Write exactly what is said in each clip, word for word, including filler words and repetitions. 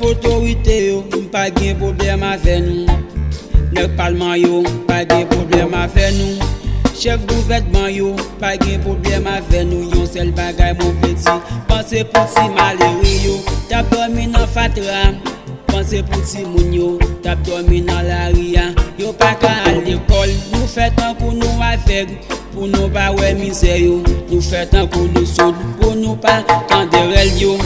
Otorite yo, m pa gen pwoblèm avè nou. Nèg palman yo, m pa gen pwoblèm avè nou. Chèf gouvènman yo, pa gen pwoblèm avè nou. Yon sèl bagay mwen vle di, panse pou ti malere yo, t ap dòmi nan fatra. Panse pou timoun yo, t ap dòmi nan lari a. Yo pa ka al lekòl, nou fè tankou nou avèg. Pou nou pa wè mizè yo, nou fè tankou nou soud, pou nou pa tande rèl yo.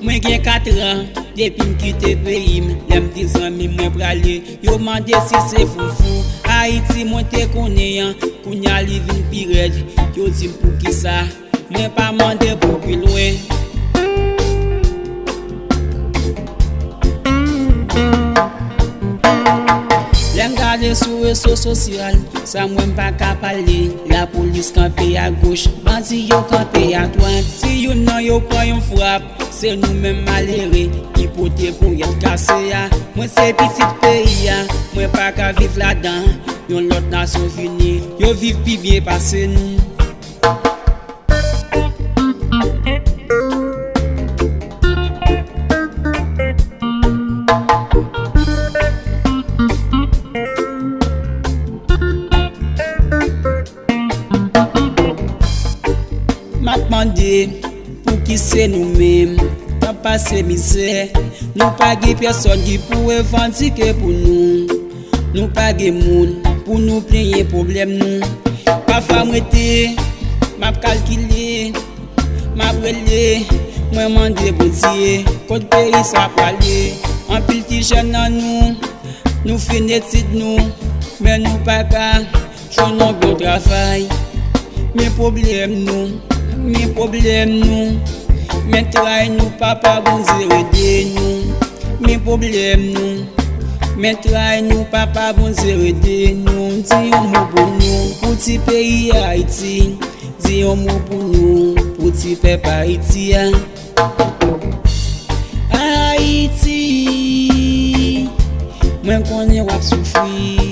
Mwen gen katran depi m kite peyi m. Lè m di zanmi m mwen prale, yo mande si se foufou Ayiti mwen te konnen an. Kounye a li vin pi rèd. Yo di m poukisa mwen pa mande pou pi lwen. Lè m gade sou rezo sosyal, sa m wè m pa ka pale. Lapolis kanpe agoch, bandi yo kanpe adwat. Si youn nan yo pran yon frap, se nou menm malere ki pote ponyèt kase a. Mwen se pitit peyi a, mwen pa ka viv ladan yon lòt nasyon vini. Yo viv pi byen pase nou. M ap mande, pouki se nou menm k ap pase mizè? Nou pa gen pèsòn ki pou revandike pou nou. Nou pa gen moun pou nou plenyen pwoblèm nou. Pafwa m rete, m ap kalkile, m ap rele, mwen mande Bondye, kot peyi sa prale? Anpil ti jèn nan nou, nou fin etid nou, men nou pa ka jwenn yon bon travay. Men pwoblèm nou, men pwoblèm nou, men tray nou, Papa Bondye rede nou. Men pwoblèm nou, men tray nou, Papa Bondye rede nou. Di yon mo pou nou, pou ti peyi Ayiti. Di yon mo pou nou, pou ti pèp Ayiti a. Ayiti, mwen konnen w ap soufri.